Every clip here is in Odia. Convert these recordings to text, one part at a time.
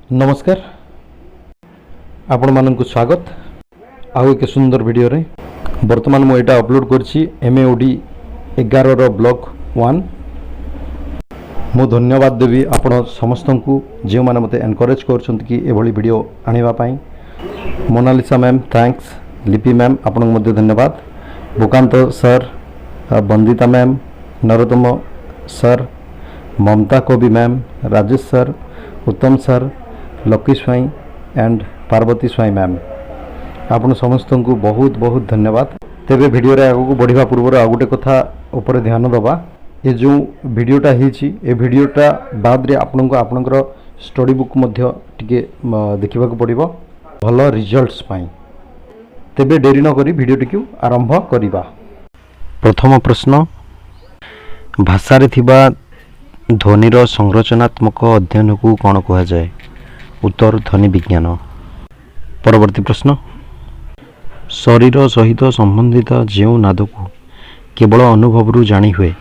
ନମସ୍କାର, ଆପଣମାନଙ୍କୁ ସ୍ୱାଗତ ଆଉ ଏକ ସୁନ୍ଦର ଭିଡ଼ିଓରେ। ବର୍ତ୍ତମାନ ମୁଁ ଏଇଟା ଅପଲୋଡ଼ କରିଛି M A O D 11ର block 1। ମୁଁ ଧନ୍ୟବାଦ ଦେବି ଆପଣ ସମସ୍ତଙ୍କୁ, ଯେଉଁମାନେ ମୋତେ ଏନକରେଜ୍ କରୁଛନ୍ତି କି ଏଭଳି ଭିଡ଼ିଓ ଆଣିବା ପାଇଁ। Monalisa ma'am, thanks. Lipi ma'am, ଆପଣଙ୍କୁ ମଧ୍ୟ ଧନ୍ୟବାଦ। Bukanta sir, Bandita ma'am, Narottam sir, Mamata Kabi ma'am, Rajesh sir, Uttam sir, lucky Swain and Parvati Swain ma'am, ଆପଣ ସମସ୍ତଙ୍କୁ ବହୁତ ବହୁତ ଧନ୍ୟବାଦ। ତେବେ ଭିଡ଼ିଓରେ ଆଗକୁ ବଢ଼ିବା ପୂର୍ବରୁ ଆଉ ଗୋଟେ କଥା ଉପରେ ଧ୍ୟାନ ଦେବା। ଏ ଯେଉଁ ଭିଡ଼ିଓଟା ହେଇଛି, ଏ ଭିଡ଼ିଓଟା ବାଦରେ ଆପଣଙ୍କୁ ଆପଣଙ୍କର ଷ୍ଟଡ଼ି ବୁକ୍ ମଧ୍ୟ ଟିକେ ଦେଖିବାକୁ ପଡ଼ିବ ଭଲ ରିଜଲ୍ଟସ୍ ପାଇଁ। ତେବେ ଡେରି ନକରି ଭିଡ଼ିଓଟିକୁ ଆରମ୍ଭ କରିବା। ପ୍ରଥମ ପ୍ରଶ୍ନ, ଭାଷାରେ ଥିବା ଧ୍ୱନିର ସଂରଚନାତ୍ମକ ଅଧ୍ୟୟନକୁ କ'ଣ କୁହାଯାଏ? ଉତ୍ତର, ଧ୍ୱନି ବିଜ୍ଞାନ। ପରବର୍ତ୍ତୀ ପ୍ରଶ୍ନ, ଶରୀର ସହିତ ସମ୍ବନ୍ଧିତ ଯେଉଁ ନାଦକୁ କେବଳ ଅନୁଭବରୁ ଜାଣି ହୁଏ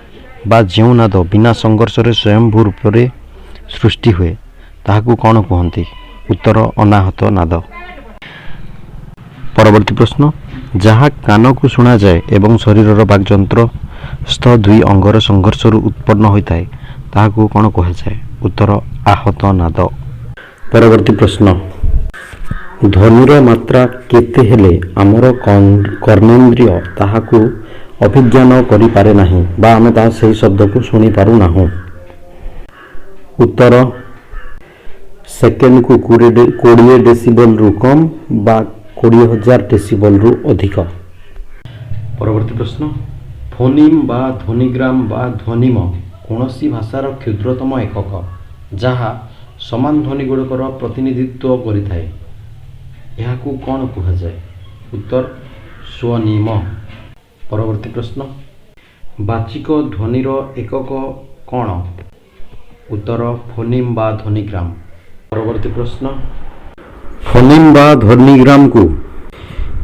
ବା ଯେଉଁ ନାଦ ବିନା ସଂଘର୍ଷରେ ସ୍ୱୟଂଭୂ ରୂପରେ ସୃଷ୍ଟି ହୁଏ, ତାହାକୁ କ'ଣ କୁହନ୍ତି? ଉତ୍ତର, ଅନାହତ ନାଦ। ପରବର୍ତ୍ତୀ ପ୍ରଶ୍ନ, ଯାହା କାନକୁ ଶୁଣାଯାଏ ଏବଂ ଶରୀରର ବାକ୍ଯନ୍ତ୍ରସ୍ଥ ଦୁଇ ଅଙ୍ଗର ସଂଘର୍ଷରୁ ଉତ୍ପନ୍ନ ହୋଇଥାଏ, ତାହାକୁ କ'ଣ କୁହାଯାଏ? ଉତ୍ତର, ଆହତ ନାଦ। ପରବର୍ତ୍ତୀ ପ୍ରଶ୍ନ, ଧ୍ୱନିର ମାତ୍ରା କେତେ ହେଲେ ଆମର କର୍ଣ୍ଣେନ୍ଦ୍ରିୟ ତାହାକୁ ଅଭିଜ୍ଞାନ କରିପାରେ ନାହିଁ ବା ଆମେ ତାହା ସେହି ଶବ୍ଦକୁ ଶୁଣିପାରୁନାହୁଁ? ଉତ୍ତର, ସେକେଣ୍ଡକୁ 20 ଡେସିବଲରୁ କମ୍ ବା 20,000 ଡେସିବଲରୁ ଅଧିକ। ପରବର୍ତ୍ତୀ ପ୍ରଶ୍ନ, ଫୋନିମ୍ ବା ଧ୍ୱନିଗ୍ରାମ ବା ଧ୍ୱନିମ କୌଣସି ଭାଷାର କ୍ଷୁଦ୍ରତମ ଏକକ, ଯାହା ସମାନ ଧ୍ୱନିଗୁଡ଼ିକର ପ୍ରତିନିଧିତ୍ୱ କରିଥାଏ, ଏହାକୁ କ'ଣ କୁହାଯାଏ? ଉତ୍ତର, ସ୍ୱନିମ। ପରବର୍ତ୍ତୀ ପ୍ରଶ୍ନ, ବାଚିକ ଧ୍ୱନିର ଏକକ କ'ଣ? ଉତ୍ତର, ଫୋନିମ୍ ବା ଧ୍ୱନିଗ୍ରାମ। ପରବର୍ତ୍ତୀ ପ୍ରଶ୍ନ, ଫୋନିମ୍ ବା ଧ୍ୱନିଗ୍ରାମକୁ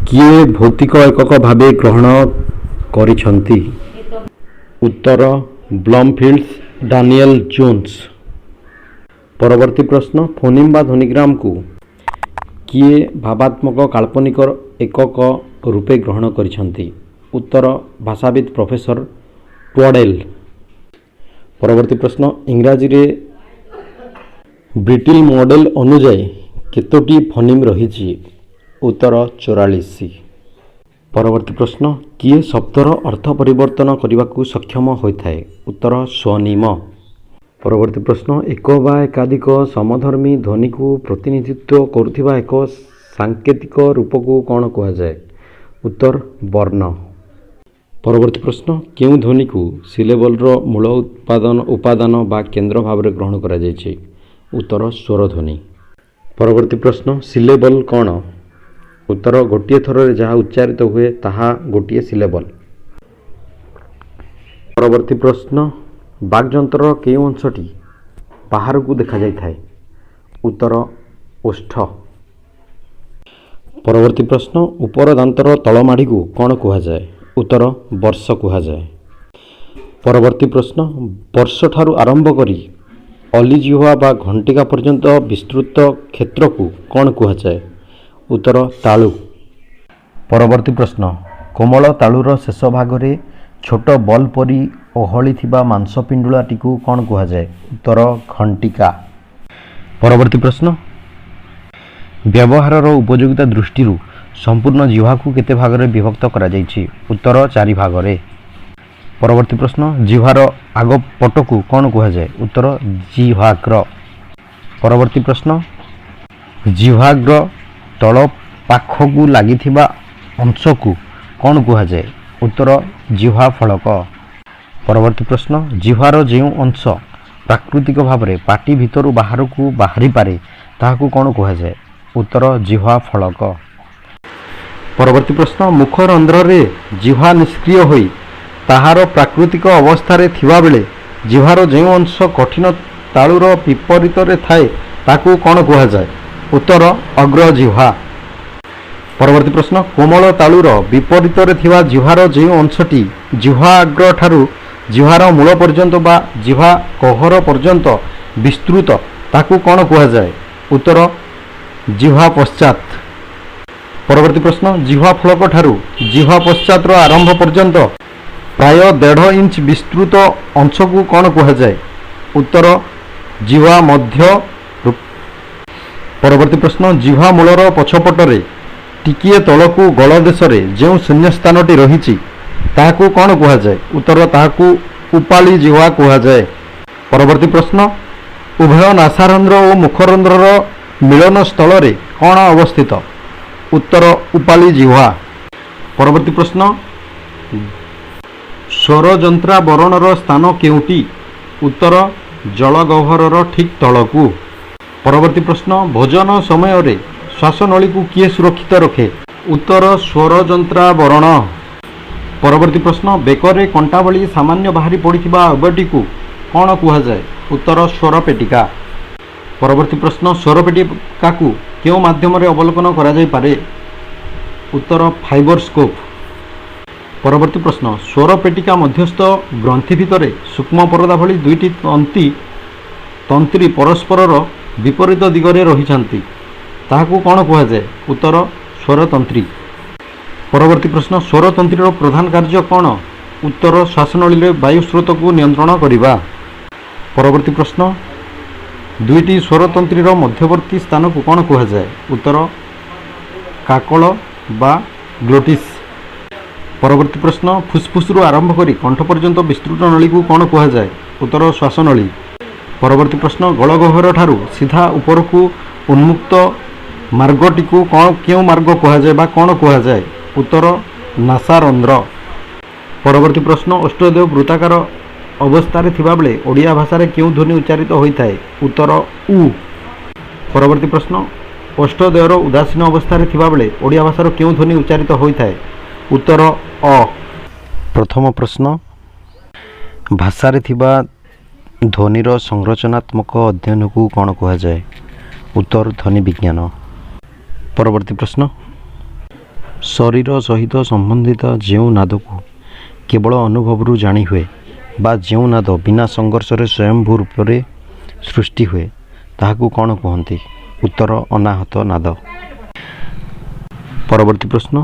କିଏ ଭୌତିକ ଏକକ ଭାବେ ଗ୍ରହଣ କରିଛନ୍ତି? ଉତ୍ତର, ବ୍ଲମଫିଲ୍ଡ ଡାନିଏଲ ଜୋନ୍ସ। ପରବର୍ତ୍ତୀ ପ୍ରଶ୍ନ, ଫୋନିମ୍ ବା ଧ୍ୱନିଗ୍ରାମକୁ କିଏ ଭାବାତ୍ମକ କାଳ୍ପନିକ ଏକକ ରୂପେ ଗ୍ରହଣ କରିଛନ୍ତି? ଉତ୍ତର, ଭାଷାବିତ୍ ପ୍ରଫେସର ଟ୍ୱଡେଲ। ପରବର୍ତ୍ତୀ ପ୍ରଶ୍ନ, ଇଂରାଜୀରେ ବ୍ରିଟିଲ ମଡେଲ ଅନୁଯାୟୀ କେତୋଟି ଫୋନିମ୍ ରହିଛି? ଉତ୍ତର, 44। ପରବର୍ତ୍ତୀ ପ୍ରଶ୍ନ, କିଏ ଶବ୍ଦର ଅର୍ଥ ପରିବର୍ତ୍ତନ କରିବାକୁ ସକ୍ଷମ ହୋଇଥାଏ? ଉତ୍ତର, ସ୍ୱନିମ। ପରବର୍ତ୍ତୀ ପ୍ରଶ୍ନ, ଏକ ବା ଏକାଧିକ ସମଧର୍ମୀ ଧ୍ୱନିକୁ ପ୍ରତିନିଧିତ୍ୱ କରୁଥିବା ଏକ ସାଙ୍କେତିକ ରୂପକୁ କ'ଣ କୁହାଯାଏ? ଉତ୍ତର, ବର୍ଣ୍ଣ। ପରବର୍ତ୍ତୀ ପ୍ରଶ୍ନ, କେଉଁ ଧ୍ୱନିକୁ ସିଲେବଲର ମୂଳ ଉପାଦାନ ବା କେନ୍ଦ୍ର ଭାବରେ ଗ୍ରହଣ କରାଯାଇଛି? ଉତ୍ତର, ସ୍ୱରଧ୍ୱନି। ପରବର୍ତ୍ତୀ ପ୍ରଶ୍ନ, ସିଲେବଲ କ'ଣ? ଉତ୍ତର, ଗୋଟିଏ ଥରରେ ଯାହା ଉଚ୍ଚାରିତ ହୁଏ, ତାହା ଗୋଟିଏ ସିଲେବଲ। ପରବର୍ତ୍ତୀ ପ୍ରଶ୍ନ, ବାକ୍ଯନ୍ତ୍ରର କେଉଁ ଅଂଶଟି ବାହାରକୁ ଦେଖାଯାଇଥାଏ? ଉତ୍ତର, ଓଷ୍ଠ। ପରବର୍ତ୍ତୀ ପ୍ରଶ୍ନ, ଉପର ଦାନ୍ତର ତଳ ମାଢ଼ିକୁ କ'ଣ କୁହାଯାଏ? ଉତ୍ତର, ବର୍ଷ କୁହାଯାଏ। ପରବର୍ତ୍ତୀ ପ୍ରଶ୍ନ, ବର୍ଷଠାରୁ ଆରମ୍ଭ କରି ଅଲିଜିହ୍ୱା ବା ଘଣ୍ଟିକା ପର୍ଯ୍ୟନ୍ତ ବିସ୍ତୃତ କ୍ଷେତ୍ରକୁ କ'ଣ କୁହାଯାଏ? ଉତ୍ତର, ତାଳୁ। ପରବର୍ତ୍ତୀ ପ୍ରଶ୍ନ, କୋମଳ ତାଳୁର ଶେଷ ଭାଗରେ ଛୋଟ ବଲ୍ ପରି ଓହଳିଥିବା ମାଂସପିଣ୍ଡୁଳାଟିକୁ କ'ଣ କୁହାଯାଏ? ଉତ୍ତର, ଘଣ୍ଟିକା। ପରବର୍ତ୍ତୀ ପ୍ରଶ୍ନ, ବ୍ୟବହାରର ଉପଯୋଗିତା ଦୃଷ୍ଟିରୁ ସମ୍ପୂର୍ଣ୍ଣ ଜିହ୍ୱାକୁ କେତେ ଭାଗରେ ବିଭକ୍ତ କରାଯାଇଛି? ଉତ୍ତର, ଚାରି ଭାଗରେ। ପରବର୍ତ୍ତୀ ପ୍ରଶ୍ନ, ଜିହ୍ୱାର ଆଗ ପଟକୁ କ'ଣ କୁହାଯାଏ? ଉତ୍ତର, ଜିହ୍ୱାଗ୍ର। ପରବର୍ତ୍ତୀ ପ୍ରଶ୍ନ, ଜିହ୍ୱାଗ୍ର ତଳ ପାଖକୁ ଲାଗିଥିବା ଅଂଶକୁ କ'ଣ କୁହାଯାଏ? ଉତ୍ତର, ଜିହ୍ୱା ଫଳକ। ପରବର୍ତ୍ତୀ ପ୍ରଶ୍ନ, ଜିହ୍ୱାର ଯେଉଁ ଅଂଶ ପ୍ରାକୃତିକ ଭାବରେ ପାଟି ଭିତରୁ ବାହାରକୁ ବାହାରିପାରେ, ତାହାକୁ କ'ଣ କୁହାଯାଏ? ଉତ୍ତର, ଜିହ୍ୱା ଫଳକ। ପରବର୍ତ୍ତୀ ପ୍ରଶ୍ନ, ମୁଖରନ୍ଧ୍ରରେ ଜିହ୍ୱା ନିଷ୍କ୍ରିୟ ହୋଇ ତାହାର ପ୍ରାକୃତିକ ଅବସ୍ଥାରେ ଥିବାବେଳେ ଜିହ୍ୱାର ଯେଉଁ ଅଂଶ କଠିନ ତାଳୁର ବିପରୀତରେ ଥାଏ, ତାକୁ କ'ଣ କୁହାଯାଏ? ଉତ୍ତର, ଅଗ୍ରଜିହ୍ୱା। ପରବର୍ତ୍ତୀ ପ୍ରଶ୍ନ, କୋମଳ ତାଳୁର ବିପରୀତରେ ଥିବା ଜିହ୍ୱାର ଯେଉଁ ଅଂଶଟି ଜିହ୍ୱାଗ୍ର ଠାରୁ ଜିହ୍ୱାର ମୂଳ ପର୍ଯ୍ୟନ୍ତ ବା ଜିହ୍ୱା ଗହ୍ୱର ପର୍ଯ୍ୟନ୍ତ ବିସ୍ତୃତ, ତାକୁ କ'ଣ କୁହାଯାଏ? ଉତ୍ତର ଜିହ୍ୱା ପଶ୍ଚାତ୍। ପରବର୍ତ୍ତୀ ପ୍ରଶ୍ନ, ଜିହ୍ୱା ଫଳକ ଠାରୁ ଜିହ୍ୱା ପଶ୍ଚାତର ଆରମ୍ଭ ପର୍ଯ୍ୟନ୍ତ ପ୍ରାୟ 1.5 ଇଞ୍ଚ ବିସ୍ତୃତ ଅଂଶକୁ କ'ଣ କୁହାଯାଏ? ଉତ୍ତର ଜିହ୍ୱା ମଧ୍ୟ। ପରବର୍ତ୍ତୀ ପ୍ରଶ୍ନ, ଜିହ୍ୱା ମୂଳର ପଛପଟରେ ଟିକିଏ ତଳକୁ ଗଳଦେଶରେ ଯେଉଁ ଶୂନ୍ୟସ୍ଥାନଟି ରହିଛି, ତାହାକୁ କ'ଣ କୁହାଯାଏ? ଉତ୍ତର ତାହାକୁ ଉପାଳି ଜିହ୍ୱା କୁହାଯାଏ। ପରବର୍ତ୍ତୀ ପ୍ରଶ୍ନ, ଉଭୟ ନାସାରନ୍ଧ୍ର ଓ ମୁଖରନ୍ଧ୍ରର ମିଳନ ସ୍ଥଳରେ କ'ଣ ଅବସ୍ଥିତ? ଉତ୍ତର ଉପାଳି ଜିହ୍ୱା। ପରବର୍ତ୍ତୀ ପ୍ରଶ୍ନ, ସ୍ୱରଯନ୍ତ୍ରାବରଣର ସ୍ଥାନ କେଉଁଟି? ଉତ୍ତର ଜଳଗହ୍ୱରର ଠିକ୍ ତଳକୁ। ପରବର୍ତ୍ତୀ ପ୍ରଶ୍ନ, ଭୋଜନ ସମୟରେ ଶ୍ୱାସନଳୀକୁ କିଏ ସୁରକ୍ଷିତ ରଖେ? ଉତ୍ତର ସ୍ୱରଯନ୍ତ୍ରାବରଣ। ପରବର୍ତ୍ତୀ ପ୍ରଶ୍ନ, ବେକରେ କଣ୍ଟା ଭଳି ସାମାନ୍ୟ ବାହାରି ପଡ଼ିଥିବା ଅବୟବଟିକୁ କ'ଣ କୁହାଯାଏ? ଉତ୍ତର ସ୍ୱରପେଟିକା। ପରବର୍ତ୍ତୀ ପ୍ରଶ୍ନ, ସ୍ୱରପେଟିକାକୁ କେଉଁ ମାଧ୍ୟମରେ ଅବଲୋକନ କରାଯାଇପାରେ? ଉତ୍ତର ଫାଇବରସ୍କୋପ୍। ପରବର୍ତ୍ତୀ ପ୍ରଶ୍ନ, ସ୍ୱରପେଟିକା ମଧ୍ୟସ୍ଥ ଗ୍ରନ୍ଥି ଭିତରେ ସୂକ୍ଷ୍ମ ପରଦା ଭଳି ଦୁଇଟି ତନ୍ତ୍ରୀ ପରସ୍ପରର ବିପରୀତ ଦିଗରେ ରହିଛନ୍ତି, ତାହାକୁ କ'ଣ କୁହାଯାଏ? ଉତ୍ତର ସ୍ୱରତନ୍ତ୍ରୀ। ପରବର୍ତ୍ତୀ ପ୍ରଶ୍ନ, ସ୍ୱରତନ୍ତ୍ରୀର ପ୍ରଧାନ କାର୍ଯ୍ୟ କ'ଣ? ଉତ୍ତର ଶ୍ୱାସନଳୀରେ ବାୟୁ ସ୍ରୋତକୁ ନିୟନ୍ତ୍ରଣ କରିବା। ପରବର୍ତ୍ତୀ ପ୍ରଶ୍ନ, ଦୁଇଟି ସ୍ୱରତନ୍ତ୍ରୀର ମଧ୍ୟବର୍ତ୍ତୀ ସ୍ଥାନକୁ କ'ଣ କୁହାଯାଏ? ଉତ୍ତର କାକଳ ବା ଗ୍ଲୋଟିସ୍। ପରବର୍ତ୍ତୀ ପ୍ରଶ୍ନ, ଫୁସ୍ଫୁସ୍ରୁ ଆରମ୍ଭ କରି କଣ୍ଠ ପର୍ଯ୍ୟନ୍ତ ବିସ୍ତୃତ ନଳୀକୁ କ'ଣ କୁହାଯାଏ? ଉତ୍ତର ଶ୍ୱାସନଳୀ। ପରବର୍ତ୍ତୀ ପ୍ରଶ୍ନ, ଗଳଗହ୍ୱର ଠାରୁ ସିଧା ଉପରକୁ ଉନ୍ମୁକ୍ତ ମାର୍ଗଟିକୁ କ'ଣ କେଉଁ ମାର୍ଗ କୁହାଯାଏ ବା କ'ଣ କୁହାଯାଏ? ଉତ୍ତର ନାସାରନ୍ଧ୍ର। ପରବର୍ତ୍ତୀ ପ୍ରଶ୍ନ, ଓଷ୍ଠଦ୍ୱୟ ବୃତ୍ତାକାର ଅବସ୍ଥାରେ ଥିବାବେଳେ ଓଡ଼ିଆ ଭାଷାରେ କେଉଁ ଧ୍ୱନି ଉଚ୍ଚାରିତ ହୋଇଥାଏ? ଉତ୍ତର ଉ। ପରବର୍ତ୍ତୀ ପ୍ରଶ୍ନ, ଓଷ୍ଠଦ୍ୱୟର ଉଦାସୀନ ଅବସ୍ଥାରେ ଥିବାବେଳେ ଓଡ଼ିଆ ଭାଷାର କେଉଁ ଧ୍ୱନି ଉଚ୍ଚାରିତ ହୋଇଥାଏ? ଉତ୍ତର ଅ। ପ୍ରଥମ ପ୍ରଶ୍ନ, ଭାଷାରେ ଥିବା ଧ୍ୱନିର ସଂରଚନାତ୍ମକ ଅଧ୍ୟୟନକୁ କ'ଣ କୁହାଯାଏ? ଉତ୍ତର ଧ୍ୱନି ବିଜ୍ଞାନ। ପରବର୍ତ୍ତୀ ପ୍ରଶ୍ନ, ଶରୀର ସହିତ ସମ୍ବନ୍ଧିତ ଯେଉଁ ନାଦକୁ କେବଳ ଅନୁଭବରୁ ଜାଣିହୁଏ ବା ଯେଉଁ ନାଦ ବିନା ସଂଘର୍ଷରେ ସ୍ୱୟଂଭୂ ରୂପରେ ସୃଷ୍ଟି ହୁଏ, ତାହାକୁ କ'ଣ କୁହନ୍ତି? ଉତ୍ତର ଅନାହତ ନାଦ। ପରବର୍ତ୍ତୀ ପ୍ରଶ୍ନ,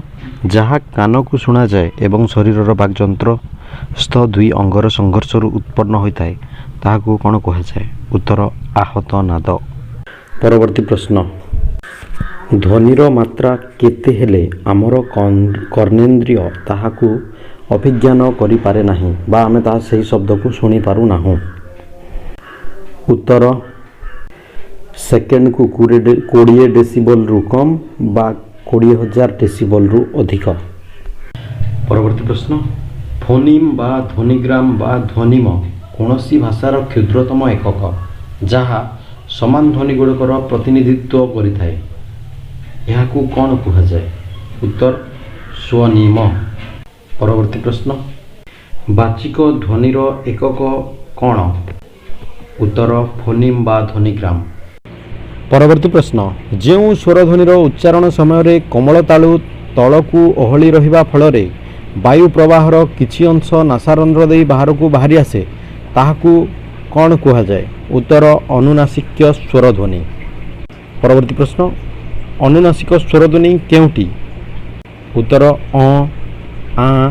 ଯାହା କାନକୁ ଶୁଣାଯାଏ ଏବଂ ଶରୀରର ବାକ୍ଯନ୍ତ୍ରସ୍ଥ ଦୁଇ ଅଙ୍ଗର ସଂଘର୍ଷରୁ ଉତ୍ପନ୍ନ ହୋଇଥାଏ, ତାହାକୁ କ'ଣ କୁହାଯାଏ? ଉତ୍ତର ଆହତ ନାଦ। ପରବର୍ତ୍ତୀ ପ୍ରଶ୍ନ, ଧ୍ୱନିର ମାତ୍ରା କେତେ ହେଲେ ଆମର କର୍ଣ୍ଣେନ୍ଦ୍ରିୟ ତାହାକୁ ଅଭିଜ୍ଞାନ କରିପାରେ ନାହିଁ ବା ଆମେ ତାହା ସେହି ଶବ୍ଦକୁ ଶୁଣିପାରୁନାହୁଁ? ଉତ୍ତର ସେକେଣ୍ଡକୁ 20 ଡେସିବଲରୁ କମ୍ ବା 20,000 ଡେସିବଲରୁ ଅଧିକ। ପରବର୍ତ୍ତୀ ପ୍ରଶ୍ନ, ଫୋନିମ୍ ବା ଧ୍ୱନିଗ୍ରାମ ବା ଧ୍ୱନିମ କୌଣସି ଭାଷାର କ୍ଷୁଦ୍ରତମ ଏକକ ଯାହା ସମାନ ଧ୍ୱନିଗୁଡ଼ିକର ପ୍ରତିନିଧିତ୍ୱ କରିଥାଏ, ଏହାକୁ କ'ଣ କୁହାଯାଏ? ଉତ୍ତର ସ୍ୱନିମ। ପରବର୍ତ୍ତୀ ପ୍ରଶ୍ନ, ବାଚିକ ଧ୍ୱନିର ଏକକ କ'ଣ? ଉତ୍ତର ଫୋନିମ୍ ବା ଧ୍ୱନିଗ୍ରାମ। ପରବର୍ତ୍ତୀ ପ୍ରଶ୍ନ, ଯେଉଁ ସ୍ୱରଧ୍ୱନିର ଉଚ୍ଚାରଣ ସମୟରେ କୋମଳ ତାଳୁ ତଳକୁ ଓହଳି ରହିବା ଫଳରେ ବାୟୁ ପ୍ରବାହର କିଛି ଅଂଶ ନାସାରନ୍ଧ୍ର ଦେଇ ବାହାରକୁ ବାହାରି ଆସେ, ତାହାକୁ କ'ଣ କୁହାଯାଏ? ଉତ୍ତର ଅନୁନାସିକ୍ୟ ସ୍ୱରଧ୍ୱନି। ପରବର୍ତ୍ତୀ ପ୍ରଶ୍ନ, ଅନୁନାସିକ ସ୍ୱରଧ୍ୱନି କେଉଁଟି? ଉତ୍ତର ଅଁ, ଆଁ,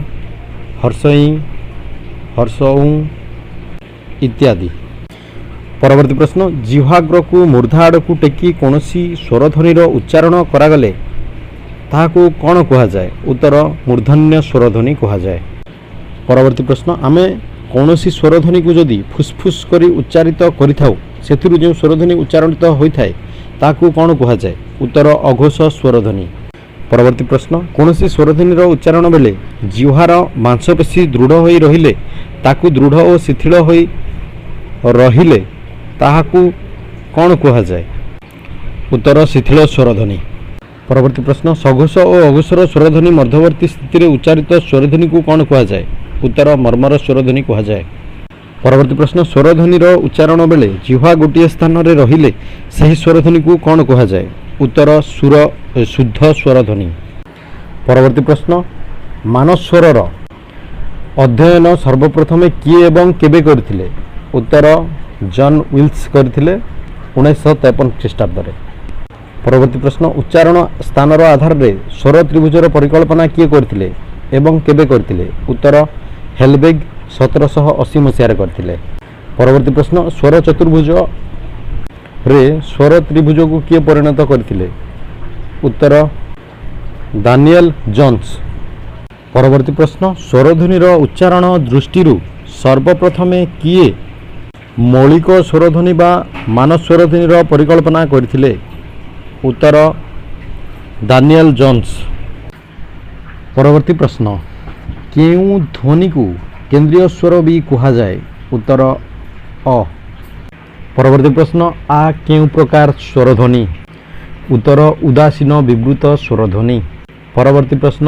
ହ୍ରସ୍ୱ ଇ, ହ୍ରସ୍ୱ ଉଁ ଇତ୍ୟାଦି। ପରବର୍ତ୍ତୀ ପ୍ରଶ୍ନ, ଜିହ୍ୱାଗ୍ରକୁ ମୂର୍ଦ୍ଧା ଆଡ଼କୁ ଟେକି କୌଣସି ସ୍ୱରଧ୍ୱନିର ଉଚ୍ଚାରଣ କରାଗଲେ ତାହାକୁ କ'ଣ କୁହାଯାଏ? ଉତ୍ତର ମୂର୍ଦ୍ଧନ୍ୟ ସ୍ୱରଧ୍ୱନି କୁହାଯାଏ। ପରବର୍ତ୍ତୀ ପ୍ରଶ୍ନ, ଆମେ କୌଣସି ସ୍ୱରଧ୍ୱନିକୁ ଯଦି ଫୁସ୍ଫୁସ୍ କରି ଉଚ୍ଚାରିତ କରିଥାଉ, ସେଥିରୁ ଯେଉଁ ସ୍ୱରଧ୍ୱନି ଉଚ୍ଚାରିତ ହୋଇଥାଏ, ତାହାକୁ କ'ଣ କୁହାଯାଏ? ଉତ୍ତର ଅଘୋଷ ସ୍ୱରଧ୍ୱନି। ପରବର୍ତ୍ତୀ ପ୍ରଶ୍ନ, କୌଣସି ସ୍ୱରଧ୍ୱନିର ଉଚ୍ଚାରଣ ବେଳେ ଜିହ୍ୱାର ମାଂସପେଶୀ ଦୃଢ଼ ହୋଇ ରହିଲେ ତାକୁ ଦୃଢ଼ ଓ ଶିଥିଳ ହୋଇ ରହିଲେ ତାହାକୁ କ'ଣ କୁହାଯାଏ? ଉତ୍ତର ଶିଥିଳ ସ୍ୱରଧ୍ୱନି। ପରବର୍ତ୍ତୀ ପ୍ରଶ୍ନ, ସଘୋଷ ଓ ଅଘୋଷର ସ୍ୱରଧ୍ୱନି ମଧ୍ୟବର୍ତ୍ତୀ ସ୍ଥିତିରେ ଉଚ୍ଚାରିତ ସ୍ୱରଧ୍ୱନିକୁ କ'ଣ କୁହାଯାଏ? ଉତ୍ତର ମର୍ମର ସ୍ୱରଧ୍ୱନି କୁହାଯାଏ। ପରବର୍ତ୍ତୀ ପ୍ରଶ୍ନ, ସ୍ୱରଧ୍ୱନିର ଉଚ୍ଚାରଣ ବେଳେ ଜିହ୍ୱା ଗୋଟିଏ ସ୍ଥାନରେ ରହିଲେ ସେହି ସ୍ୱରଧ୍ୱନିକୁ କ'ଣ କୁହାଯାଏ? ଉତ୍ତର ଶୁଦ୍ଧ ସ୍ୱରଧ୍ୱନି। ପରବର୍ତ୍ତୀ ପ୍ରଶ୍ନ, ମାନସ୍ୱରର ଅଧ୍ୟୟନ ସର୍ବପ୍ରଥମେ କିଏ ଏବଂ କେବେ କରିଥିଲେ? ଉତ୍ତର ଜନ୍ ୱିଲ୍ସ କରିଥିଲେ। 1953 ଖ୍ରୀଷ୍ଟାବ୍ଦରେ। ପରବର୍ତ୍ତୀ ପ୍ରଶ୍ନ, ଉଚ୍ଚାରଣ ସ୍ଥାନର ଆଧାରରେ ସ୍ୱର ତ୍ରିଭୁଜର ପରିକଳ୍ପନା କିଏ କରିଥିଲେ ଏବଂ କେବେ କରିଥିଲେ? ଉତ୍ତର, ହେଲବେଗ 1780 ମସିହାରେ କରିଥିଲେ। ପରବର୍ତ୍ତୀ ପ୍ରଶ୍ନ, ସ୍ୱର ଚତୁର୍ଭୁଜରେ ସ୍ୱର ତ୍ରିଭୁଜକୁ କିଏ ପରିଣତ କରିଥିଲେ? ଉତ୍ତର, ଦାନିଏଲ ଜନ୍ସ। ପରବର୍ତ୍ତୀ ପ୍ରଶ୍ନ, ସ୍ୱରଧ୍ୱନିର ଉଚ୍ଚାରଣ ଦୃଷ୍ଟିରୁ ସର୍ବପ୍ରଥମେ କିଏ ମୌଳିକ ସ୍ୱରଧ୍ୱନି ବା ମାନ ସ୍ୱରଧ୍ୱନିର ପରିକଳ୍ପନା କରିଥିଲେ? ଉତ୍ତର, ଦାନିଏଲ ଜନ୍ସ। ପରବର୍ତ୍ତୀ ପ୍ରଶ୍ନ, କେଉଁ ଧ୍ୱନିକୁ କେନ୍ଦ୍ରୀୟ ସ୍ୱର ବି କୁହାଯାଏ? ଉତ୍ତର, ଅ। ପରବର୍ତ୍ତୀ ପ୍ରଶ୍ନ, ଆ କେଉଁ ପ୍ରକାର ସ୍ୱରଧ୍ୱନି? ଉତ୍ତର, ଉଦାସୀନ ବିବୃତ ସ୍ୱରଧ୍ୱନି। ପରବର୍ତ୍ତୀ ପ୍ରଶ୍ନ,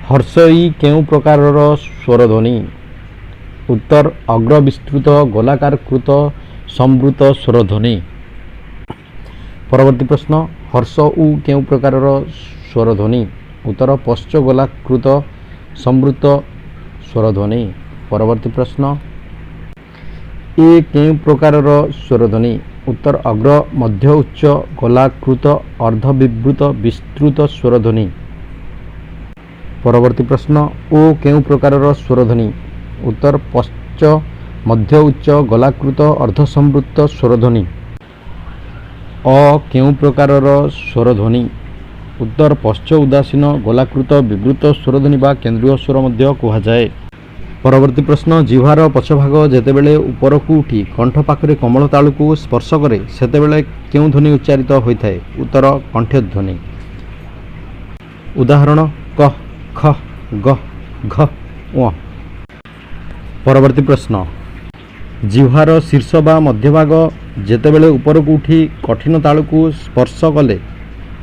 ହର୍ଷଇ କେଉଁ ପ୍ରକାରର ସ୍ୱରଧ୍ୱନି? ଉତ୍ତର, ଅଗ୍ରବିସ୍ତୃତ ଗୋଲାକାରକୃତ ସମ୍ବୃତ ସ୍ୱରଧ୍ୱନି। ପରବର୍ତ୍ତୀ ପ୍ରଶ୍ନ, ହର୍ଷ ଉ କେଉଁ ପ୍ରକାରର ସ୍ୱରଧ୍ୱନି? ଉତ୍ତର, ପଶ୍ଚ ଗୋଲାକୃତ ସମ୍ବୃତ ସ୍ୱରଧ୍ୱନି। ପରବର୍ତ୍ତୀ ପ୍ରଶ୍ନ, ଏ କେଉଁ ପ୍ରକାରର ସ୍ୱରଧ୍ୱନି? ଉତ୍ତର, ଅଗ୍ର ମଧ୍ୟ ଉଚ୍ଚ ଗୋଲାକୃତ ଅର୍ଦ୍ଧବିବୃତ ବିସ୍ତୃତ ସ୍ୱରଧ୍ୱନି। ପରବର୍ତ୍ତୀ ପ୍ରଶ୍ନ, ଓ କେଉଁ ପ୍ରକାରର ସ୍ୱରଧ୍ୱନି? ଉତ୍ତର, ପଶ୍ଚ ମଧ୍ୟ ଉଚ୍ଚ ଗୋଲାକୃତ ଅର୍ଦ୍ଧସମ୍ବୃତ ସ୍ୱରଧ୍ୱନି। ଅ କେଉଁ ପ୍ରକାରର ସ୍ୱରଧ୍ୱନି? ଉତ୍ତର, ପଶ୍ଚ ଉଦାସୀନ ଗୋଲାକୃତ ବିବୃତ ସ୍ୱରଧ୍ୱନି ବା କେନ୍ଦ୍ରୀୟ ସ୍ୱର ମଧ୍ୟ କୁହାଯାଏ। ପରବର୍ତ୍ତୀ ପ୍ରଶ୍ନ, ଜିହ୍ବାର ପଛଭାଗ ଯେତେବେଳେ ଉପରକୁ ଉଠି କଣ୍ଠ ପାଖରେ କୋମଳ ତାଳୁକୁ ସ୍ପର୍ଶ କରେ, ସେତେବେଳେ କେଉଁ ଧ୍ୱନି ଉଚ୍ଚାରିତ ହୋଇଥାଏ? ଉତ୍ତର, କଣ୍ଠଧ୍ୱନି। ଉଦାହରଣ, କ, ଖ, ଗ, ଘ, ଙ। ପରବର୍ତ୍ତୀ ପ୍ରଶ୍ନ, ଜିହ୍ବାର ଶୀର୍ଷ ବା ମଧ୍ୟଭାଗ ଯେତେବେଳେ ଉପରକୁ ଉଠି କଠିନ ତାଳୁକୁ ସ୍ପର୍ଶ କଲେ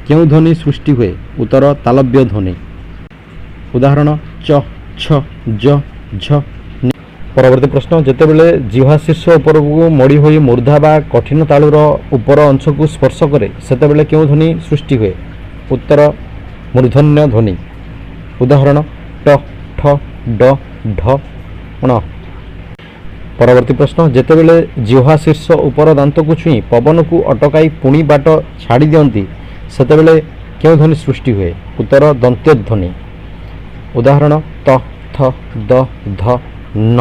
କେଉଁ ଧ୍ୱନି ସୃଷ୍ଟି ହୁଏ? ଉତ୍ତର, ତାଲବ୍ୟ ଧ୍ୱନି। ଉଦାହରଣ, ଚ, ଛ, ଜ, ଝ। ପରବର୍ତ୍ତୀ ପ୍ରଶ୍ନ, ଯେତେବେଳେ ଜିହ୍ବା ଶୀର୍ଷ ଉପରକୁ ମୋଡ଼ି ହୋଇ ମୂର୍ଦ୍ଧା ବା କଠିନ ତାଳୁର ଉପର ଅଂଶକୁ ସ୍ପର୍ଶ କରେ, ସେତେବେଳେ କେଉଁ ଧ୍ୱନି ସୃଷ୍ଟି ହୁଏ? ଉତ୍ତର, ମୂର୍ଦ୍ଧନ୍ୟ ଧ୍ୱନି। ଉଦାହରଣ, ଟ, ଠ, ଡ, ଢ, ଣ। ପରବର୍ତ୍ତୀ ପ୍ରଶ୍ନ, ଯେତେବେଳେ ଜିହ୍ବା ଶୀର୍ଷ ଉପର ଦାନ୍ତକୁ ଛୁଇଁ ପବନକୁ ଅଟକାଇ ପୁଣି ବାଟ ଛାଡ଼ି ଦିଅନ୍ତି, ସେତେବେଳେ କେଉଁ ଧ୍ୱନି ସୃଷ୍ଟି ହୁଏ? ଉତ୍ତର, ଦନ୍ତ୍ୟ ଧ୍ୱନି। ଉଦାହରଣ, ତ, ଥ, ଦ, ଧ, ନ।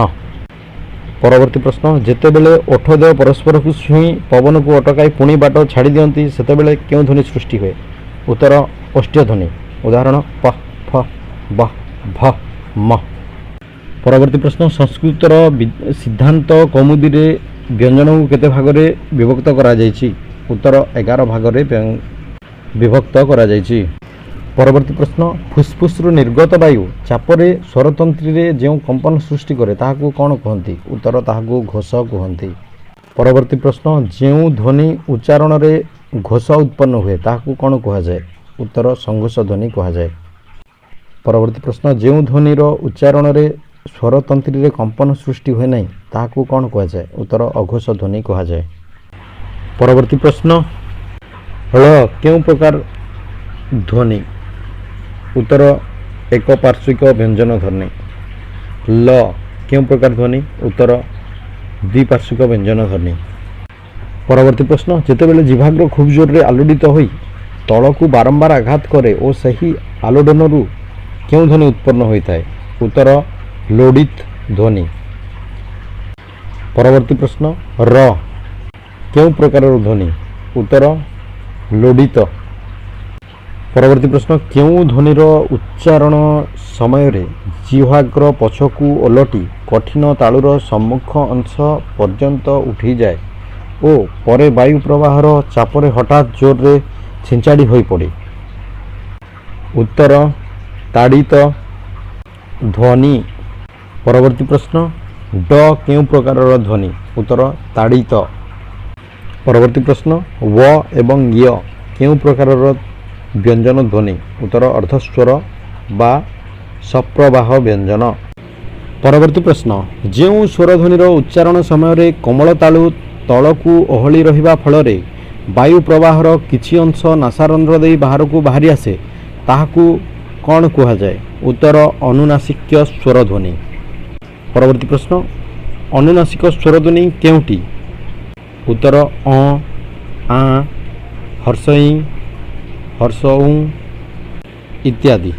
ପରବର୍ତ୍ତୀ ପ୍ରଶ୍ନ, ଯେତେବେଳେ ଓଠ ଦ୍ୱୟ ପରସ୍ପରକୁ ଛୁଇଁ ପବନକୁ ଅଟକାଇ ପୁଣି ବାଟ ଛାଡ଼ି ଦିଅନ୍ତି, ସେତେବେଳେ କେଉଁ ଧ୍ୱନି ସୃଷ୍ଟି ହୁଏ? ଉତ୍ତର, ଓଷ୍ଠ୍ୟ ଧ୍ୱନି। ଉଦାହରଣ, ପ, ଫ, ବ, ଭ, ମ। ପରବର୍ତ୍ତୀ ପ୍ରଶ୍ନ, ସଂସ୍କୃତର ସିଦ୍ଧାନ୍ତ କୌମୁଦୀରେ ବ୍ୟଞ୍ଜନକୁ କେତେ ଭାଗରେ ବିଭକ୍ତ କରାଯାଇଛି? ଉତ୍ତର, 11 ଭାଗରେ ବିଭକ୍ତ କରାଯାଇଛି। ପରବର୍ତ୍ତୀ ପ୍ରଶ୍ନ, ଫୁସ୍ଫୁସ୍ରୁ ନିର୍ଗତ ବାୟୁ ଚାପରେ ସ୍ୱରତନ୍ତ୍ରୀରେ ଯେଉଁ କମ୍ପନ ସୃଷ୍ଟି କରେ, ତାହାକୁ କ'ଣ କୁହନ୍ତି? ଉତ୍ତର, ତାହାକୁ ଘୋଷ କୁହନ୍ତି। ପରବର୍ତ୍ତୀ ପ୍ରଶ୍ନ, ଯେଉଁ ଧ୍ୱନି ଉଚ୍ଚାରଣରେ ଘୋଷ ଉତ୍ପନ୍ନ ହୁଏ, ତାହାକୁ କ'ଣ କୁହାଯାଏ? ଉତ୍ତର, ସଂଘୋଷ ଧ୍ୱନି କୁହାଯାଏ। ପରବର୍ତ୍ତୀ ପ୍ରଶ୍ନ, ଯେଉଁ ଧ୍ୱନିର ଉଚ୍ଚାରଣରେ ସ୍ୱରତନ୍ତ୍ରୀରେ କମ୍ପନ ସୃଷ୍ଟି ହୁଏ ନାହିଁ, ତାହାକୁ କ'ଣ କୁହାଯାଏ? ଉତ୍ତର, ଅଘୋଷ ଧ୍ୱନି କୁହାଯାଏ। ପରବର୍ତ୍ତୀ ପ୍ରଶ୍ନ, ଳ କେଉଁ ପ୍ରକାର ଧ୍ୱନି? ଉତ୍ତର, ଏକ ପାର୍ଶ୍ୱିକ ବ୍ୟଞ୍ଜନ ଧ୍ୱନି। ଲ କେଉଁ ପ୍ରକାର ଧ୍ୱନି? ଉତ୍ତର, ଦ୍ୱିପାର୍ଶ୍ୱିକ ବ୍ୟଞ୍ଜନ ଧ୍ୱନି। ପରବର୍ତ୍ତୀ ପ୍ରଶ୍ନ, ଯେତେବେଳେ ଜିହ୍ବାଗ୍ର ଖୁବ୍ ଜୋରରେ ଆଲୋଡ଼ିତ ହୋଇ ତଳକୁ ବାରମ୍ବାର ଆଘାତ କରେ ଓ ସେହି ଆଲୋଡ଼ନରୁ କେଉଁ ଧ୍ୱନି ଉତ୍ପନ୍ନ ହୋଇଥାଏ? ଉତ୍ତର, ଲୋଡ଼ିତ ଧ୍ୱନି। ପରବର୍ତ୍ତୀ ପ୍ରଶ୍ନ, ର କେଉଁ ପ୍ରକାରର ଧ୍ୱନି? ଉତ୍ତର, ଲୋଡ଼ିତ। ପରବର୍ତ୍ତୀ ପ୍ରଶ୍ନ, କେଉଁ ଧ୍ୱନିର ଉଚ୍ଚାରଣ ସମୟରେ ଜିହ୍ବାଗ୍ର ପଛକୁ ଓଲଟି କଠିନ ତାଳୁର ସମ୍ମୁଖ ଅଂଶ ପର୍ଯ୍ୟନ୍ତ ଉଠିଯାଏ ଓ ପରେ ବାୟୁ ପ୍ରବାହର ଚାପରେ ହଠାତ୍ ଜୋରରେ ଛିଞ୍ଚାଡ଼ି ହୋଇପଡ଼େ? ଉତ୍ତର, ତାଡ଼ିତ ଧ୍ୱନି। ପରବର୍ତ୍ତୀ ପ୍ରଶ୍ନ, ଡ କେଉଁ ପ୍ରକାରର ଧ୍ୱନି? ଉତ୍ତର, ତାଡ଼ିତ। ପରବର୍ତ୍ତୀ ପ୍ରଶ୍ନ, ୱ ଏବଂ ୟ କେଉଁ ପ୍ରକାରର ବ୍ୟଞ୍ଜନ ଧ୍ୱନି? ଉତ୍ତର, ଅର୍ଦ୍ଧସ୍ୱର ବା ସପ୍ରବାହ ବ୍ୟଞ୍ଜନ। ପରବର୍ତ୍ତୀ ପ୍ରଶ୍ନ, ଯେଉଁ ସ୍ୱରଧ୍ୱନିର ଉଚ୍ଚାରଣ ସମୟରେ କୋମଳ ତାଳୁ ତଳକୁ ଓହଳି ରହିବା ଫଳରେ ବାୟୁ ପ୍ରବାହର କିଛି ଅଂଶ ନାସାରନ୍ଧ୍ର ଦେଇ ବାହାରକୁ ବାହାରି ଆସେ, ତାହାକୁ କ'ଣ କୁହାଯାଏ? ଉତ୍ତର, ଅନୁନାସିକ୍ୟ ସ୍ୱରଧ୍ୱନି। ପରବର୍ତ୍ତୀ ପ୍ରଶ୍ନ, ଅନୁନାସିକ ସ୍ୱରଧ୍ୱନି କେଉଁଟି? ଉତ୍ତର ଅଁ, ଆଁ, ହର୍ଷଇ, ହର୍ଷ ଉଁ ଇତ୍ୟାଦି।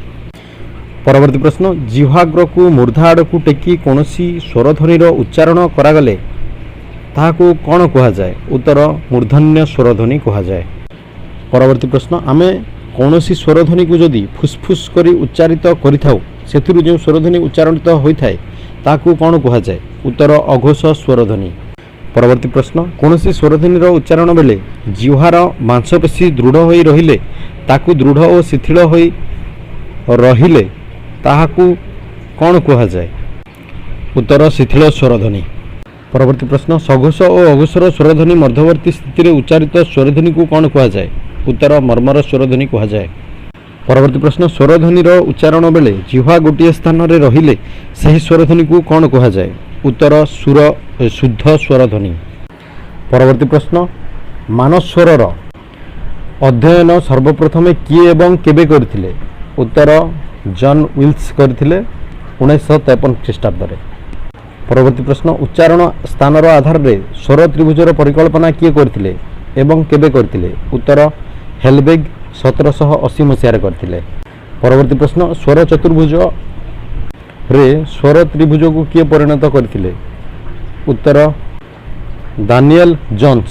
ପରବର୍ତ୍ତୀ ପ୍ରଶ୍ନ, ଜିହ୍ୱାଗ୍ରକୁ ମୂର୍ଦ୍ଧା ଆଡ଼କୁ ଟେକି କୌଣସି ସ୍ୱରଧ୍ୱନିର ଉଚ୍ଚାରଣ କରାଗଲେ ତାହାକୁ କ'ଣ କୁହାଯାଏ? ଉତ୍ତର ମୂର୍ଦ୍ଧନ୍ୟ ସ୍ୱରଧ୍ୱନି କୁହାଯାଏ। ପରବର୍ତ୍ତୀ ପ୍ରଶ୍ନ, ଆମେ କୌଣସି ସ୍ୱରଧ୍ୱନିକୁ ଯଦି ଫୁସ୍ଫୁସ୍ କରି ଉଚ୍ଚାରିତ କରିଥାଉ, ସେଥିରୁ ଯେଉଁ ସ୍ୱରଧ୍ୱନି ଉଚ୍ଚାରିତ ହୋଇଥାଏ ତାହାକୁ କ'ଣ କୁହାଯାଏ? ଉତ୍ତର ଅଘୋଷ ସ୍ୱରଧ୍ୱନି। ପରବର୍ତ୍ତୀ ପ୍ରଶ୍ନ, କୌଣସି ସ୍ୱରଧ୍ୱନିର ଉଚ୍ଚାରଣ ବେଳେ ଜିହ୍ୱାର ମାଂସପେଶୀ ଦୃଢ଼ ହୋଇ ରହିଲେ, ତାକୁ ଦୃଢ଼ ଓ ଶିଥିଳ ହୋଇ ରହିଲେ ତାହାକୁ କ'ଣ କୁହାଯାଏ? ଉତ୍ତର ଶିଥିଳ ସ୍ୱରଧ୍ୱନି। ପରବର୍ତ୍ତୀ ପ୍ରଶ୍ନ, ସଘୋଷ ଓ ଅଘୋଷର ସ୍ୱରଧ୍ୱନି ମଧ୍ୟବର୍ତ୍ତୀ ସ୍ଥିତିରେ ଉଚ୍ଚାରିତ ସ୍ୱରଧ୍ୱନିକୁ କ'ଣ କୁହାଯାଏ? ଉତ୍ତର ମର୍ମର ସ୍ୱରଧ୍ୱନି କୁହାଯାଏ। ପରବର୍ତ୍ତୀ ପ୍ରଶ୍ନ, ସ୍ୱରଧ୍ୱନିର ଉଚ୍ଚାରଣ ବେଳେ ଜିହ୍ୱା ଗୋଟିଏ ସ୍ଥାନରେ ରହିଲେ ସେହି ସ୍ୱରଧ୍ୱନିକୁ କ'ଣ କୁହାଯାଏ? ଉତ୍ତର ସୁର ଶୁଦ୍ଧ ସ୍ୱରଧ୍ୱନି। ପରବର୍ତ୍ତୀ ପ୍ରଶ୍ନ, ମାନସ୍ୱରର ଅଧ୍ୟୟନ ସର୍ବପ୍ରଥମେ କିଏ ଏବଂ କେବେ କରିଥିଲେ? ଉତ୍ତର ଜନ୍ ୱିଲ୍ସ କରିଥିଲେ 1953 ଖ୍ରୀଷ୍ଟାବ୍ଦରେ। ପରବର୍ତ୍ତୀ ପ୍ରଶ୍ନ, ଉଚ୍ଚାରଣ ସ୍ଥାନର ଆଧାରରେ ସ୍ୱର ତ୍ରିଭୁଜର ପରିକଳ୍ପନା କିଏ କରିଥିଲେ ଏବଂ କେବେ କରିଥିଲେ? ଉତ୍ତର ହେଲବେଗ 1780 ମସିହାରେ କରିଥିଲେ। ପରବର୍ତ୍ତୀ ପ୍ରଶ୍ନ, ସ୍ୱର ଚତୁର୍ଭୁଜରେ ସ୍ୱର ତ୍ରିଭୁଜକୁ କିଏ ପରିଣତ କରିଥିଲେ? ଉତ୍ତର ଦାନିଏଲ ଜନ୍ସ।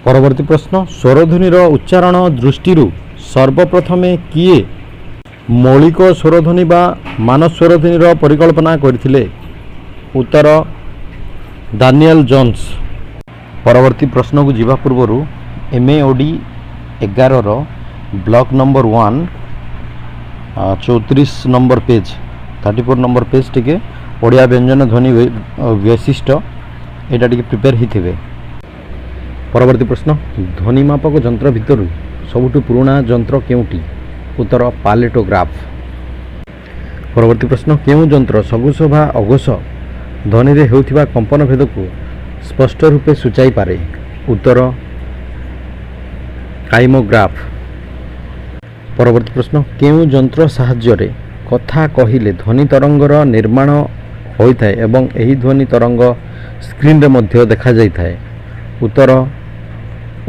ପରବର୍ତ୍ତୀ ପ୍ରଶ୍ନ, ସ୍ୱରଧ୍ୱନିର ଉଚ୍ଚାରଣ ଦୃଷ୍ଟିରୁ ସର୍ବପ୍ରଥମେ କିଏ ମୌଳିକ ସ୍ୱରଧ୍ୱନି ବା ମାନସ୍ୱରଧ୍ୱନିର ପରିକଳ୍ପନା କରିଥିଲେ? ଉତ୍ତର ଦାନିଏଲ ଜନ୍ସ। ପରବର୍ତ୍ତୀ ପ୍ରଶ୍ନକୁ ଯିବା ପୂର୍ବରୁ M A O D 11ର block number 1, 34 number page, 34 number page ଟିକେ ଓଡ଼ିଆ ବ୍ୟଞ୍ଜନ ଧ୍ୱନି ବୈଶିଷ୍ଟ୍ୟ, ଏଇଟା ଟିକେ ପ୍ରିପେୟାର ହେଇଥିବେ। ପରବର୍ତ୍ତୀ ପ୍ରଶ୍ନ, ଧ୍ୱନିମାପକ ଯନ୍ତ୍ର ଭିତରୁ ସବୁଠୁ ପୁରୁଣା ଯନ୍ତ୍ର କେଉଁଟି? ଉତ୍ତର ପାଲେଟୋଗ୍ରାଫ। ପରବର୍ତ୍ତୀ ପ୍ରଶ୍ନ, କେଉଁ ଯନ୍ତ୍ର ସଘୋଷ ବା ଅଘୋଷ ଧ୍ୱନିରେ ହେଉଥିବା କମ୍ପନ ଭେଦକୁ ସ୍ପଷ୍ଟ ରୂପେ ସୂଚାଇପାରେ? ଉତ୍ତର କାଇମୋଗ୍ରାଫ। ପରବର୍ତ୍ତୀ ପ୍ରଶ୍ନ, କେଉଁ ଯନ୍ତ୍ର ସାହାଯ୍ୟରେ କଥା କହିଲେ ଧ୍ୱନି ତରଙ୍ଗର ନିର୍ମାଣ ହୋଇଥାଏ ଏବଂ ଏହି ଧ୍ୱନି ତରଙ୍ଗ ସ୍କ୍ରିନରେ ମଧ୍ୟ ଦେଖାଯାଇଥାଏ? ଉତ୍ତର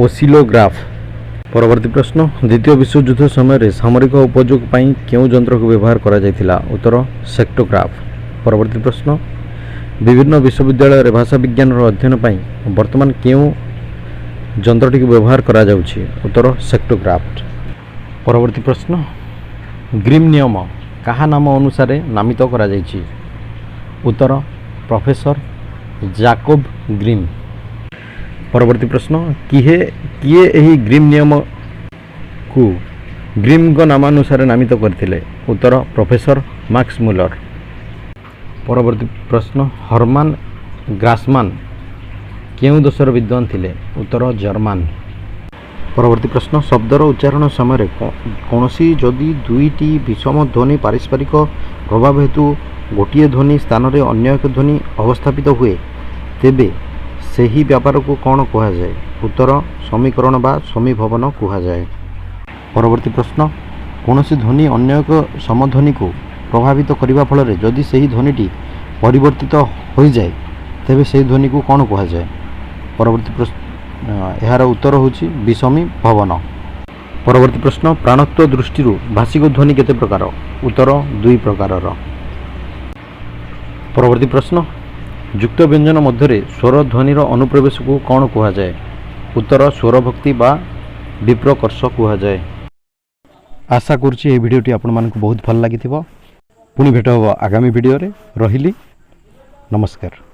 ଓସିଲୋଗ୍ରାଫ। ପରବର୍ତ୍ତୀ ପ୍ରଶ୍ନ, ଦ୍ୱିତୀୟ ବିଶ୍ୱଯୁଦ୍ଧ ସମୟରେ ସାମରିକ ଉପଯୋଗ ପାଇଁ କେଉଁ ଯନ୍ତ୍ରକୁ ବ୍ୟବହାର କରାଯାଇଥିଲା? ଉତ୍ତର ସେକ୍ଟୋଗ୍ରାଫ। ପରବର୍ତ୍ତୀ ପ୍ରଶ୍ନ, ବିଭିନ୍ନ ବିଶ୍ୱବିଦ୍ୟାଳୟରେ ଭାଷା ବିଜ୍ଞାନର ଅଧ୍ୟୟନ ପାଇଁ ବର୍ତ୍ତମାନ କେଉଁ ଯନ୍ତ୍ରଟିକୁ ବ୍ୟବହାର କରାଯାଉଛି? ଉତ୍ତର ସେକ୍ଟୋଗ୍ରାଫ। ପରବର୍ତ୍ତୀ ପ୍ରଶ୍ନ, ଗ୍ରୀମ୍ ନିୟମ କାହା ନାମ ଅନୁସାରେ ନାମିତ କରାଯାଇଛି? ଉତ୍ତର ପ୍ରଫେସର ଜାକୋବ ଗ୍ରୀମ୍। ପରବର୍ତ୍ତୀ ପ୍ରଶ୍ନ, କିଏ ଏହି ଗ୍ରୀମ୍ ନିୟମକୁ ଗ୍ରୀମ୍ଙ୍କ ନାମାନୁସାରେ ନାମିତ କରିଥିଲେ? ଉତ୍ତର ପ୍ରଫେସର ମାକ୍ସ ମୁଲର। ପରବର୍ତ୍ତୀ ପ୍ରଶ୍ନ, ହରମାନ ଗ୍ରାସମାନ କେଉଁ ଦେଶର ବିଦ୍ୱାନ ଥିଲେ? ଉତ୍ତର ଜର୍ମାନ। ପରବର୍ତ୍ତୀ ପ୍ରଶ୍ନ, ଶବ୍ଦର ଉଚ୍ଚାରଣ ସମୟରେ କୌଣସି ଯଦି ଦୁଇଟି ବିଷମ ଧ୍ୱନି ପାରସ୍ପରିକ ପ୍ରଭାବ ହେତୁ ଗୋଟିଏ ଧ୍ୱନି ସ୍ଥାନରେ ଅନ୍ୟ ଏକ ଧ୍ୱନି ଅବସ୍ଥାପିତ ହୁଏ, ତେବେ ସେହି ବ୍ୟାପାରକୁ କ'ଣ କୁହାଯାଏ? ଉତ୍ତର ସମୀକରଣ ବା ସମୀଭବନ କୁହାଯାଏ। ପରବର୍ତ୍ତୀ ପ୍ରଶ୍ନ, କୌଣସି ଧ୍ୱନି ଅନ୍ୟ ଏକ ସମଧ୍ୱନିକୁ ପ୍ରଭାବିତ କରିବା ଫଳରେ ଯଦି ସେହି ଧ୍ୱନିଟି ପରିବର୍ତ୍ତିତ ହୋଇଯାଏ, ତେବେ ସେହି ଧ୍ୱନିକୁ କ'ଣ କୁହାଯାଏ? ପରବର୍ତ୍ତୀ ପ୍ରଶ୍ନ, ଏହାର ଉତ୍ତର ହେଉଛି ବିଷମୀ ଭବନ। ପରବର୍ତ୍ତୀ ପ୍ରଶ୍ନ, ପ୍ରାଣତ୍ୱ ଦୃଷ୍ଟିରୁ ଭାଷିକ ଧ୍ୱନି କେତେ ପ୍ରକାର? ଉତ୍ତର ଦୁଇ ପ୍ରକାରର। ପରବର୍ତ୍ତୀ ପ୍ରଶ୍ନ, ଯୁକ୍ତ ବ୍ୟଞ୍ଜନ ମଧ୍ୟରେ ସ୍ୱର ଧ୍ୱନିର ଅନୁପ୍ରବେଶକୁ କ'ଣ କୁହାଯାଏ? ଉତ୍ତର ସ୍ୱରଭକ୍ତି ବା ବିପ୍ରକର୍ଷ କୁହାଯାଏ। ଆଶା କରୁଛି ଏହି ଭିଡ଼ିଓଟି ଆପଣମାନଙ୍କୁ ବହୁତ ଭଲ ଲାଗିଥିବ। ପୁଣି ଭେଟ ହେବ ଆଗାମୀ ଭିଡ଼ିଓରେ। ରହିଲି, ନମସ୍କାର।